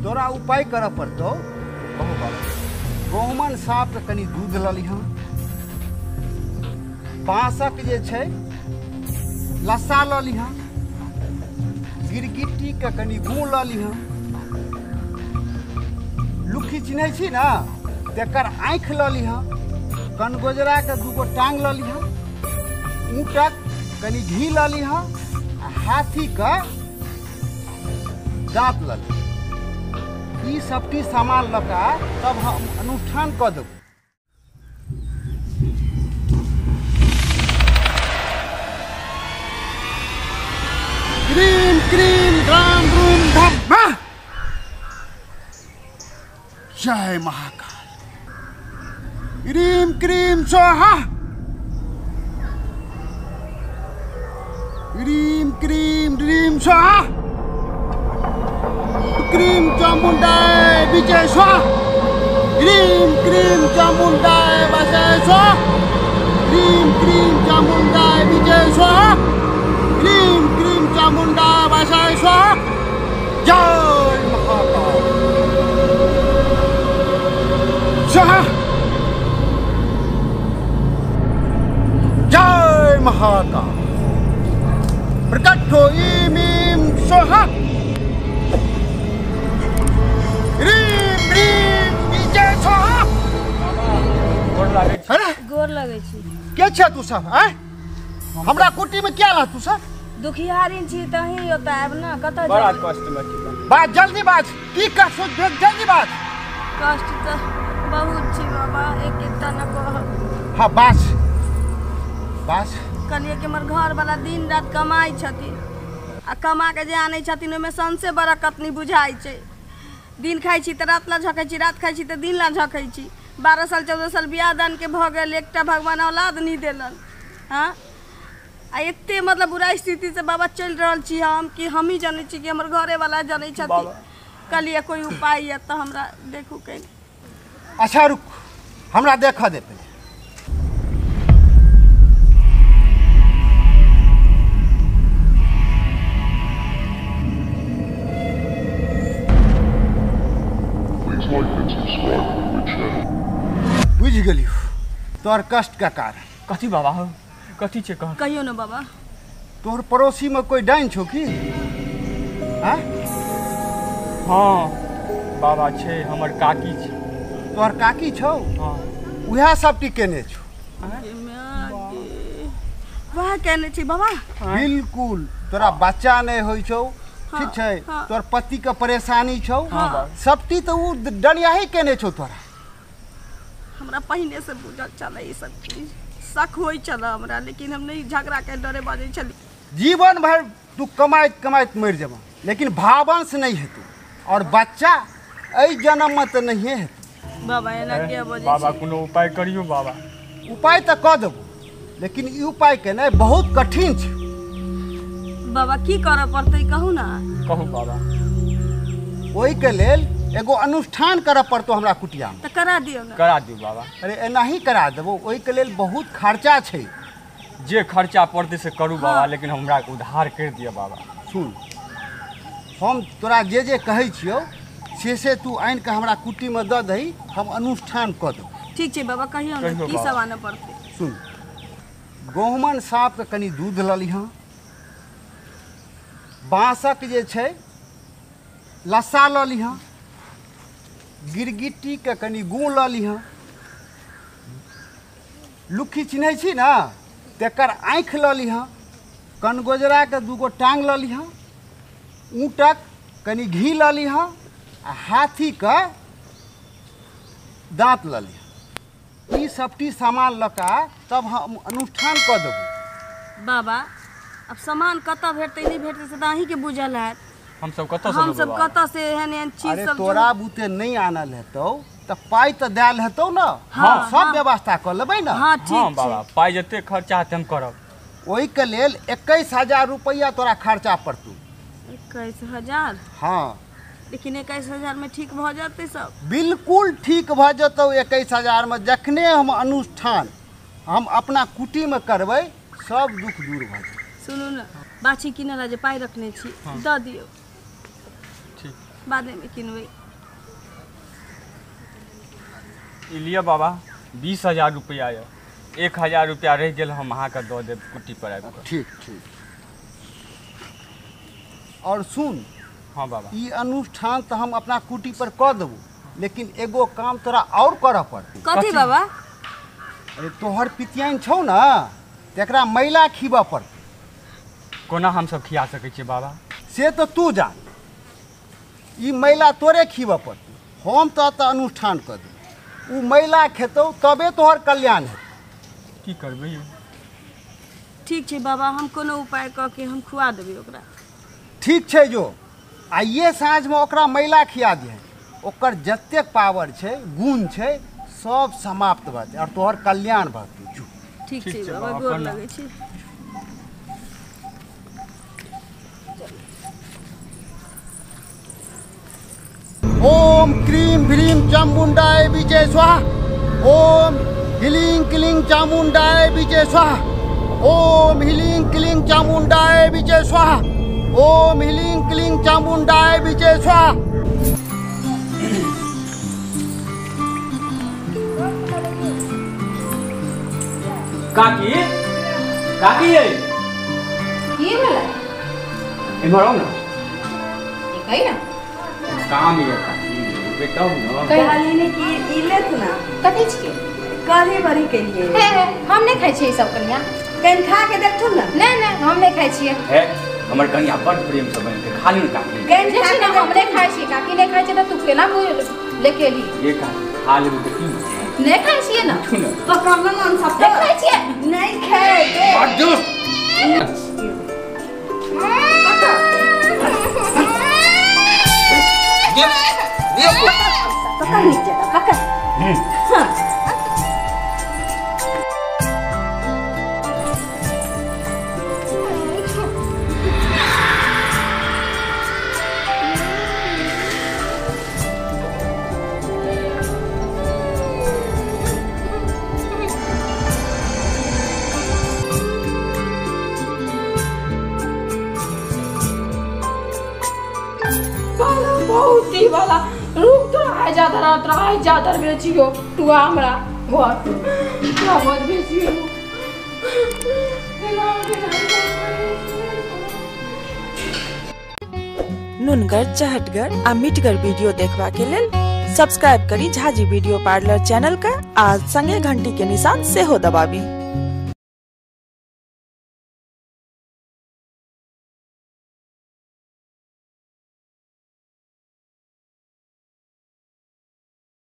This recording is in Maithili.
तोरा उपाय करऽ पड़तौ। कहू बाबा। गहुमन साँपके कनि दूध लऽ लिहँ, बाँसक जे छै लस्सा लऽ लिहँ, गिरगिट्टीके कनि गुड़ लऽ लिहँ, लुक्खी चिन्है छी ने तकर आँखि लऽ लिहँ, कनगोजराके दूगो टाँग लऽ लिहँ, ऊँटक कनि घी लऽ लिहँ आ हाथीके दाँत लऽ लिहँ। ई सबटी सामान लऽ कऽ तब हम अनुष्ठान कऽ देबौ। क्रीम क्रीम द्राम द्रूम धम मा। जय महाकाल। क्रीम क्रीम स्वाहा। क्रीम क्रीम ह्रीम स्वाहा। क्रीम चामुंडाय विजय स्वाहा। क्रीम क्रीम चामुंडाय वसय स्वाहा। क्रीम क्रीम चामुंडाय विजय स्वाहा। क्रीम क्रीम चामुंडा वसय स्वाहा। जय महाकाल। स्वाहा। जय महाकाल। प्रकट हो ईम ईम स्वाहा। ह्रीम ह्रीम विजय स्वाहा। गोर लागै छी। अरे गोर लगै छी। के छै तू सब? आँय, हमरा कुटी में क्या रह तू सब? दुखियारिन छी तही ओतऽ आयब ने, कतऽ बड़ा जेबै? कष्ट में छी। बाज जल्दी बाज, की कष्ट भेल जल्दी बाज। कष्ट तऽ बहुत छी बाबा, एक एकटा न कहब। हाँ बाज बाज। कहलियै कि हमर घरवला दिन राति कमाइ छथिन आ कमा के जे आनै छथिन ओहिमे सौंसे बरकत नहि बुझाइ छै। दिन खाइ छी तऽ राति ला झकै छी, राति खाइ छी तऽ दिन ला झकै छी। 12 साल 14 साल बियाह दानके भऽ गेल, एकटा भगवान औलाद नहि देलन। हँ आ एते मतलब बुरा स्थितिसँ बाबा चलि रहल छी हम, कि हमही जनै छी कि हमर घरेवला जनै छथिन। कहलियै कोइ उपाय यऽ तऽ हमरा देखू कनि। अच्छा रुक, हमरा देखऽ दे पहिले। Please like and subscribe to my channel. बुझि गेलियौ तोहर कष्ट के कारण। कथी बाबा हौ, कथी छै कह? कहियौ ने बाबा। तोहर पड़ोसी में कोई डाइन छौ की? हाँ हाँ बाबा छै, हमर काकी छै। तोहर काकी छौ? हाँ। उएह सब केने छौ? वएह केने छी बाबा। बिल्कुल। तोरा बच्चा नहि होइ छौ, ठीक छै? तोहर पति के परेशानी छौ, सबटी तऽ उ डनियाही केने छौ तोरा। हमरा पहिने से बुझल छलै ई सब चीज, शक होइ छल हमरा, लेकिन हम नहि झगड़ा के डरे बाजै छली। जीवन भर तू कमाइत कमाइत मरि जेबह, लेकिन भावंश नहि हेतौ और बच्चा एहि जन्म में तऽ नहिए हेतौ। बाबा एना किया बजै बाबा? छी? कोनो उपाय करियौ बाबा। उपाय तऽ कऽ देबौ, लेकिन ई उपाय केनाइ बहुत कठिन छै। बाबा की करऽ पड़तै कहू ने। कहू बाबा। ओहिके लेल एगो अनुष्ठान करऽ पड़तौ हमरा कुटियामे। तऽ करा दियौ ने। करा दियौ बाबा। अरे एनाही करा देबौ, ओहिके लेल बहुत खर्चा छै। जे खर्चा पड़तै से करू बाबा, लेकिन हमरा उधार करि दिअ बाबा। सुन, हम तोरा जे जे कहै छियौ से तू आनि कऽ हमरा कुटीमे दऽ दही, हम अनुष्ठान कऽ देबौ। ठीक छै बाबा, कहियौ ने कहियौ की बाबा। सब आनऽ पड़तै। सुन, गहुमन साँपके कनि दूध लऽ लिहँ, बाँसक जे छै लस्सा लऽ लिहँ, गिरगिट्टीके कनि गुड़ लऽ लिहँ, लुक्खी चिन्है छी ने तकर आँखि लऽ लिहँ, कनगोजराके दूगो टाँग लऽ लिहँ, ऊँटक कनि घी लऽ लिहँ आ हाथीके दाँत लऽ लिहँ। ई सबटी सामान लऽ कऽ तब हम अनुष्ठान कऽ देबौ। बाबा अब सामान कतऽ भेटतै नहि भेटतै से तऽ अहीँके बुझल हैत। हमसब कतऽ से हम लेबै सब बाबा? कतऽ से एहन एहन चीज अरे सब तोरा बुते नहि आनल हेतौ तऽ पाइ तऽ देल हेतौ ने, हाँ, सब व्यवस्था कऽ लेबै ने। हाँ ठीक हाँ छै। बाबा, पाइ जते खर्चा हेतै हम करब। ओहिके लेल 21,000 रुपैआ तोरा खर्चा पड़तौ। 21,000? हाँ। लेकिन 21,000 में ठीक भऽ जेतै सब? बिल्कुल ठीक भऽ जेतौ 21,000 में। जखने हम अनुष्ठान हम अपना कुटीमे करबै, सब दुख दूर भऽ जेतै। सुनू ने, बाछी किनै लए जे पाइ रखने छी दऽ दियौ। ठीक। बादे में किनबै। ई लिअ बाबा 20,000 रुपया यऽ, 1,000 रुपया रहि गेल, हम अहाँके दऽ देब कुट्टी पर आबि कऽ। ठीक ठीक। और सुन। हाँ बाबा। ई अनुष्ठान तऽ हम अपना कुटी पर कऽ देबो, लेकिन एगो काम तोरा और करऽ पड़तै। कथी बाबा? अरे तोहर पितियाइन छौ ना, तेकरा मैला खीबऽ पड़तै। कोना हमसब खिया सकै छियै बाबा? से तऽ तू जान, ई मैला तोरे खीबऽ पड़तै। हम तऽ एतऽ अनुष्ठान कऽ देबौ, ओ मैला खेतौ तबे तोहर कल्याण हेतौ। की करबै यौ? ठीक छै बाबा, हम कोनो उपाय कऽ के हम खुआ देबै ओकरा। ठीक छै, जो आइए साँझमे ओकरा मैला खिया दिहे, ओकर जतेक पावर छै, गुण छै, सब समाप्त भऽ जेतै और तोहर कल्याण भऽ जेतौ। जो। ठीक ठीक छै छै बाबा, बाबा, गोर प्रणाम। लगै छी। ओम क्रीम भ्रीम चामुंडाय विजय स्वाहा, ओम ह्लीं क्लीं चामुंडाय विजय स्वाहा, ओम ह्लीं क्लीं चामुंडाय विजय स्वाहा, ओम ह्लीं क्लीं चामुंडाय विजय स्वाहा। काकी, काकी ये की भेलै? इम्हर आउ ने। कही ना। काम ये काकी, बताउ ने। कहली ने कि ई लेत ना। कथी छियै? कढ़ी बड़ी केलिए। हे हे, हम नहि खाइ छियै ई सब कनिया। कनि खा के देखथुन ना। नहि नहि, हम नहि खाइ छियै। हे, हमर कनिया बड़ प्रेम से बनेलकै, खा लियौ ने काकी। कनि जे खा छै के ने, हम नहि खाइ छियै। काकी नहि खाइ छै तऽ तू केना लेके एली? ये काकी, खा लेबै तऽ की हेतै? नहि खाइ छियै ने। पूछू ने। पकड़ ना मन सब। नहि खाइ छियै। नहीं खेते। बड्ड पकड़ नीचे पकड़। हाँ। बहुत ही वाला रुक तो आइ जा धरा तोरा आइ जा धर बेचियो तू आ हमरा घर तोरा बहुत बेचियो। नुनगर, चहटगर आ मिठगर वीडियो देखबा के लेल सब्सक्राइब करी झाजी वीडियो पार्लर चैनल के आ संगे घंटी के निशान सेहो दबाबी।